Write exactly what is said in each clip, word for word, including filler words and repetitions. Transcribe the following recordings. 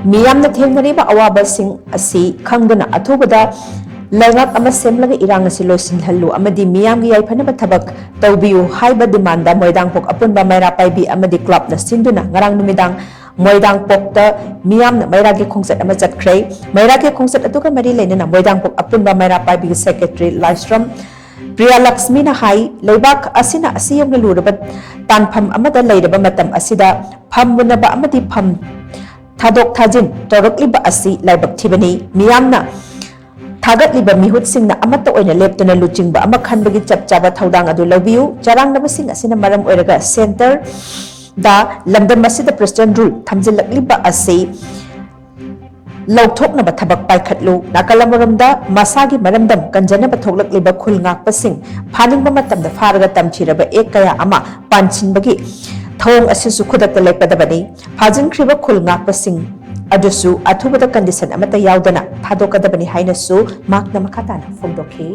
ꯃꯤꯌꯥꯝꯅ ꯊꯦꯡꯅꯔꯤꯕ ꯑꯋꯥꯕꯁꯤꯡ ꯑꯁꯤ ꯈꯪꯗꯨꯅ ꯑꯊꯨꯕꯗ ꯂꯩꯉꯥꯛ ꯑꯃ ꯁꯦꯝꯂꯒ ꯏꯔꯥꯡ ꯑꯁꯤ ꯂꯣꯏꯁꯤꯜꯍꯜꯂꯨ ꯑꯃꯗꯤ ꯃꯤꯌꯥꯝꯒꯤ ꯌꯥꯏꯐꯅꯕ ꯊꯕꯛ ꯇꯧꯕꯤꯌꯨ ꯍꯥꯏꯕ ꯗꯤꯃꯥꯟꯗ ꯃꯣꯏꯔꯥꯡꯄꯣꯛ ꯑꯄꯨꯟꯕ ꯃꯩꯔꯥ ꯄꯥꯏꯕꯤ ꯑꯃꯗꯤ ꯀ꯭ꯂꯕꯅ ꯁꯤꯟꯗꯨꯅ ꯉꯔꯥꯡ ꯅꯨꯃꯤꯗꯥꯡ ꯃꯣꯏꯔꯥꯡꯄꯣꯛꯇ ꯃꯤꯌꯥꯝꯅ ꯃꯩꯔꯥꯒꯤ ꯈꯣꯡꯆꯠ ꯑꯃ ꯆꯠꯈ꯭ꯔꯦ꯫ ꯃꯩꯔꯥꯒꯤ ꯈꯣꯡꯆꯠ ꯑꯗꯨꯒ ꯃꯔꯤ ꯂꯩꯅꯅ ꯃꯣꯏꯔꯥꯡꯄꯣꯛ ꯑꯄꯨꯟꯕ ꯃꯩꯔꯥ ꯄꯥꯏꯕꯤꯒꯤ ꯁꯦꯀ꯭ꯔꯦꯇꯔꯤ ꯂꯥꯏꯁ꯭ꯔꯝ ꯄ꯭ꯔꯤꯌꯥꯂꯛꯁꯃꯤꯅ ꯍꯥꯏ, ꯂꯩꯕꯥꯛ ꯑꯁꯤꯅ ꯑꯁꯤ ꯌꯧꯅ ꯂꯨꯔꯕ ꯇꯥꯟꯐꯝ ꯑꯃꯗ ꯂꯩꯔꯕ ꯃꯇꯝ ꯑꯁꯤꯗ ꯐꯝ ꯃꯨꯟꯅꯕ ꯑꯃꯗꯤ ꯐꯝ ꯊꯥꯗꯣꯛ ꯊꯥꯖꯤꯟ ꯇꯧꯔꯛꯂꯤꯕ ꯑꯁꯤ ꯂꯥꯏꯕꯛ ꯊꯤꯕꯅꯤ꯫ ꯃꯤꯌꯥꯝꯅ ꯊꯥꯒꯠꯂꯤꯕ ꯃꯤꯍꯨꯠꯁꯤꯡꯅ ꯑꯃꯠꯇ ꯑꯣꯏꯅ ꯂꯦꯞꯇꯨꯅ ꯂꯨꯆꯤꯡꯕ ꯑꯃ ꯈꯟꯕꯒꯤ ꯆꯞ ꯆꯥꯕ ꯊꯧꯗꯥꯡ ꯑꯗꯨ ꯂꯧꯕꯤꯌꯨ꯫ ꯆꯔꯥꯡꯅꯕꯁꯤꯡ ꯑꯁꯤꯅ ꯃꯔꯝ ꯑꯣꯏꯔꯒ ꯁꯦꯟꯇꯔꯗ ꯂꯝꯗꯝ ꯑꯁꯤꯗ ꯄ꯭ꯔꯦꯁꯤꯗꯦꯟ ꯔꯨꯜ ꯊꯝꯖꯤꯜꯂꯛꯂꯤꯕ ꯑꯁꯤ ꯂꯧꯊꯣꯛꯅꯕ ꯊꯕꯛ ꯄꯥꯏꯈꯠꯂꯨ꯫ ꯅꯥꯀꯜ ꯑꯃꯔꯣꯝꯗ ꯃꯁꯥꯒꯤ ꯃꯔꯝꯗꯝ ꯀꯟꯖꯅꯕ ꯊꯣꯛꯂꯛꯂꯤꯕ ꯈꯨꯜ ꯉꯥꯛꯄꯁꯤꯡ ꯐꯥꯅꯤꯡꯕ ꯃꯇꯝꯗ ꯐꯥꯔꯒ ꯇꯝꯊꯤꯔꯕ ꯑꯦꯛ ꯀꯌꯥ ꯑꯃ ꯄꯥꯟꯁꯤꯟꯕꯒꯤ ꯊꯧꯑꯣꯡ ꯑꯁꯤꯁꯨ ꯈꯨꯗꯛꯇ ꯂꯦꯞꯀꯗꯕꯅꯤ꯫ ꯐꯥꯖꯤꯟꯈ꯭ꯔꯤꯕ ꯈꯨꯜ ꯉꯥꯛꯄꯁꯤꯡ ꯑꯗꯨꯁꯨ ꯑꯊꯨꯕꯗ ꯀꯟꯗꯤꯁꯟ ꯑꯃꯠꯇ ꯌꯥꯎꯗꯅ ꯊꯥꯗꯣꯛꯀꯗꯕꯅꯤ ꯍꯥꯏꯅꯁꯨ ꯃꯍꯥꯛꯅ ꯃꯈꯥ ꯇꯥꯅ ꯐꯣꯡꯗꯣꯛꯈꯤ꯫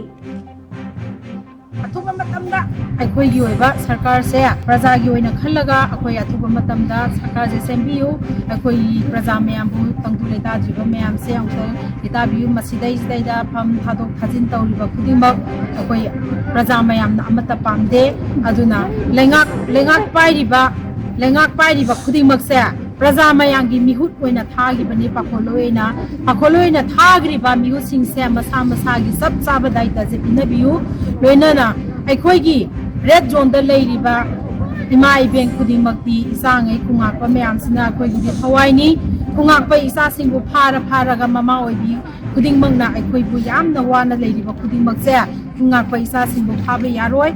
ꯑꯊꯨꯕ ꯃꯇꯝꯗ ꯑꯩꯈꯣꯏꯒꯤ ꯑꯣꯏꯕ ꯁꯔꯀꯥꯔꯁꯦ ꯄ꯭ꯔꯖꯥꯒꯤ ꯑꯣꯏꯅ ꯈꯜꯂꯒ ꯑꯩꯈꯣꯏ ꯑꯊꯨꯕ ꯃꯇꯝꯗ ꯁꯔꯀꯥꯔꯁꯦ ꯁꯦꯝꯕꯤꯌꯨ꯫ ꯑꯩꯈꯣꯏꯒꯤ ꯄ꯭ꯔꯖꯥ ꯃꯌꯥꯝꯕꯨ ꯇꯪꯗꯨ ꯂꯩꯇꯥꯗ꯭ꯔꯤꯕ ꯃꯌꯥꯝꯁꯦ ꯑꯃꯨꯛꯇ ꯂꯩꯇꯥꯕꯤꯌꯨ꯫ ꯃꯁꯤꯗꯩꯁꯤꯗꯩꯗ ꯐꯝ ꯊꯥꯗꯣꯛ ꯊꯥꯖꯤꯟ ꯇꯧꯔꯤꯕ ꯈꯨꯗꯤꯡꯃꯛ ꯑꯩꯈꯣꯏ ꯄ꯭ꯔꯖꯥ ꯃꯌꯥꯝꯅ ꯑꯃꯠꯇ ꯄꯥꯝꯗꯦ꯫ ꯑꯗꯨꯅ ꯂꯩꯉꯥꯛ, ꯂꯩꯉꯥꯛ ꯄꯥꯏꯔꯤꯕ, ꯂꯩꯉꯥꯛ ꯄꯥꯏꯔꯤꯕ ꯈꯨꯗꯤꯡꯃꯛꯁꯦ ꯄ꯭ꯔꯖꯥ ꯃꯌꯥꯝꯒꯤ ꯃꯤꯍꯨꯠ ꯑꯣꯏꯅ ꯊꯥꯈꯤꯕꯅꯤ꯫ ꯄꯥꯈꯣꯜꯂꯣꯏ ꯑꯣꯏꯅ, ꯄꯥꯈꯣꯜꯂꯣꯏ ꯑꯣꯏꯅ ꯊꯥꯈ꯭ꯔꯤꯕ ꯃꯤꯍꯨꯠꯁꯤꯡꯁꯦ ꯃꯁꯥ ꯃꯁꯥꯒꯤ ꯆꯞ ꯆꯥꯕ ꯗꯥꯏꯇꯁꯦ ꯄꯤꯅꯕꯤꯌꯨ꯫ ꯂꯣꯏꯅꯅ ꯑꯩꯈꯣꯏꯒꯤ ꯔꯦꯗ ꯖꯣꯟꯗ ꯂꯩꯔꯤꯕ ꯏꯃꯥ ꯏꯕꯦꯟ ꯈꯨꯗꯤꯡꯃꯛꯇꯤ ꯏꯆꯥꯉꯩ ꯈꯨꯉꯥꯛꯄ ꯃꯌꯥꯝꯁꯤꯅ ꯑꯩꯈꯣꯏꯒꯤꯗꯤ ꯊꯋꯥꯏꯅꯤ꯫ ꯈꯨꯉꯥꯛꯄ ꯏꯆꯥꯁꯤꯡꯕꯨ ꯐꯥꯔ ꯐꯥꯔꯒ ꯃꯃꯥ ꯑꯣꯏꯕꯤ ꯈꯨꯗꯤꯡꯃꯛꯅ ꯑꯩꯈꯣꯏꯕꯨ ꯌꯥꯝꯅ ꯋꯥꯅ ꯂꯩꯔꯤꯕ ꯈꯨꯗꯤꯡꯃꯛꯁꯦ ꯈꯨꯉꯥꯛꯄ ꯏꯆꯥꯁꯤꯡꯕꯨ ꯐꯥꯕ ꯌꯥꯔꯣꯏ꯫